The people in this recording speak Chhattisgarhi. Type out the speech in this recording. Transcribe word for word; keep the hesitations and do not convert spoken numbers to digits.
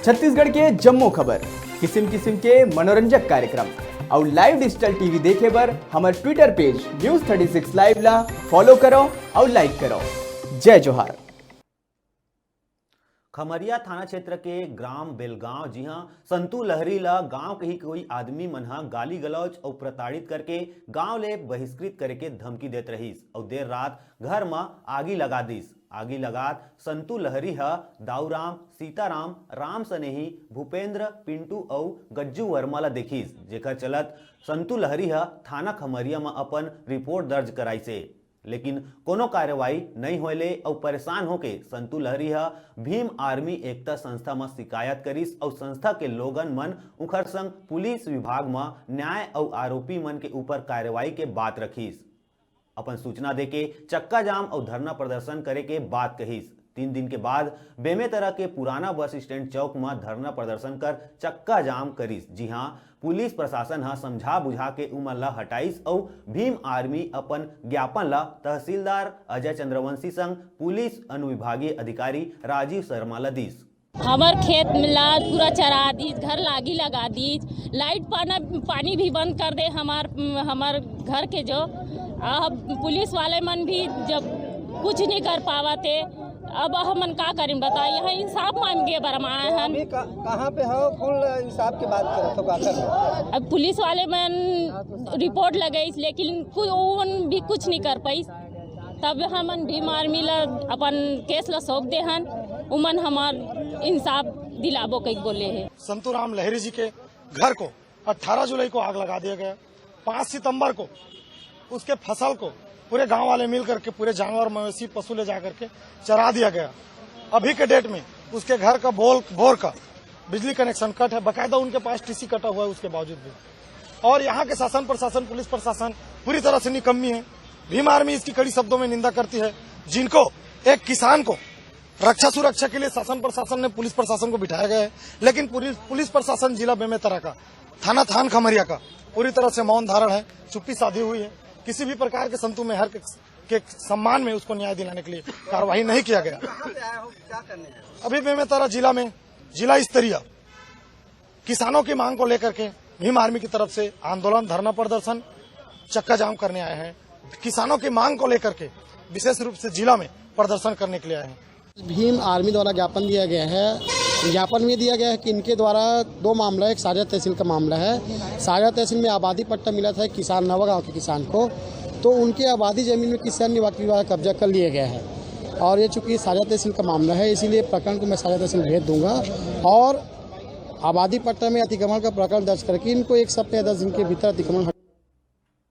छत्तीसगढ़ के जम्मो खबर, किसिम किसिम के मनोरंजक कार्यक्रम अउ live digital T V देखे बर हमर Twitter page News thirty six Live ला follow करो अउ like करो। जय जोहार। खमरिया थाना क्षेत्र के ग्राम बेलगांव, जिहां संतू लहरी ला गांव के ही कोई आदमी मन ह गाली गलौज अउ प्रताड़ित करके गांव ले बहिष्कृत करे के धमकी देत रहिस अउ देर रात घर म आगी लगा दिस। आगी लगात संतू लहरी ह दाऊराम, सीताराम, राम सनेही, भूपेंद्र, पिंटू अउ गज्जू वर्मा ला देखिस, जेकर चलत संतू लहरी ह थाना खमरिया म अपन रिपोर्ट दर्ज कराइसे। लेकिन कोनो कार्रवाई नइ होय ले अउ परेशान होके संतू लहरी ह भीम आर्मी एकता संस्था म शिकायत करिस अउ संस्था के लोगन मन उंखर संग पुलिस विभाग म न्याय अउ आरोपी मन के ऊपर कार्रवाई के बात रखिस। अपन सूचना देके चक्का जाम अउ धरना प्रदर्शन करे के बात कहिस। तीन दिन के बाद बेमेतरा के पुराना बस स्टैंड चौक म धरना प्रदर्शन कर चक्का जाम करिस, जिहां पुलिस प्रशासन ह समझा बुझा के उमन ला हटाइस अउ भीम आर्मी अपन ज्ञापन ला तहसीलदार अजय चंद्रवंशी संग पुलिस अनुविभागीय अधिकारी राजीव शर्मा ला दिस। हमर खेत में ला पूरा चरा दीज, घर लागी लगा दीज, लाइट पाना, पानी भी बंद कर दे हमार, हमार घर के जो। अब पुलिस वाले मन भी जब कुछ नहीं कर पावत हे, अब हमन का करें बताओ, यहाँ इंसाफ मांगे बर हम आए हन। अभी का-, कहाँ पे हो, कौन ल-, इंसाफ की बात करत हो, का कर रहे हो? अब पुलिस वाले मन रिपोर्ट लगइस, लेकिन कु-, उमन भी कुछ नहीं कर पाइस। तब हमन भीम आर्मी ला अपन केस ला सौंप दे हन, उमन हमार इंसाफ दिलाबो कइके बोले हे। संतू राम लहरी जी के घर को अठारह जुलाई को आग लगा दिया गया। पाँच सितंबर को उसके फसल को पूरे गांव वाले मिल करके पूरे जानवर, मवेशी, पशु ले जा करके चरा दिया गया। अभी के डेट में उसके घर का बोल, बोर का बिजली कनेक्शन कट है, बाकायदा उनके पास टीसी कटा हुआ है उसके बावजूद भी। और यहाँ के शासन प्रशासन, पुलिस प्रशासन पूरी तरह से निकम्मी है। भीम आर्मी इसकी कड़ी शब्दों में निंदा करती है। जिनको, एक किसान को रक्षा सुरक्षा के लिए शासन प्रशासन ने, पुलिस प्रशासन को बिठाया गया है, लेकिन पुलिस, पुलिस प्रशासन जिला बेमेतरा का, थाना थान खमरिया का पूरी तरह से मौन धारण है, चुप्पी साधी हुई है। किसी भी प्रकार के संतु मेहर के, के सम्मान में उसको न्याय दिलाने के लिए कार्रवाई नहीं किया गया। कहाँ पे आए हो, क्या करने आए हो? अभी बेमेतरा जिला में जिला स्तरीय किसानों की मांग को लेकर के भीम आर्मी की तरफ से आंदोलन, धरना प्रदर्शन, चक्का जाम करने आए हैं। किसानों की मांग को लेकर के विशेष रूप से जिला में प्रदर्शन करने के लिए आए हैं। भीम आर्मी द्वारा ज्ञापन दिया गया है। ज्ञापन में दिया गया है कि इनके द्वारा दो मामला है, एक साजा तहसील का मामला है। साजा तहसील में आबादी पट्टा मिला था एक किसान, नवा गांव के किसान को, तो उनके आबादी जमीन में किसी अन्य व्यक्ति द्वारा कब्जा कर लिया गया है। और ये चूंकि साजा तहसील का मामला है, इसीलिए प्रकरण को मैं साजा तहसील भेज दूंगा और आबादी पट्टा में अतिक्रमण का प्रकरण दर्ज करके इनको एक सप्ताह या दस दिन के भीतर अतिक्रमण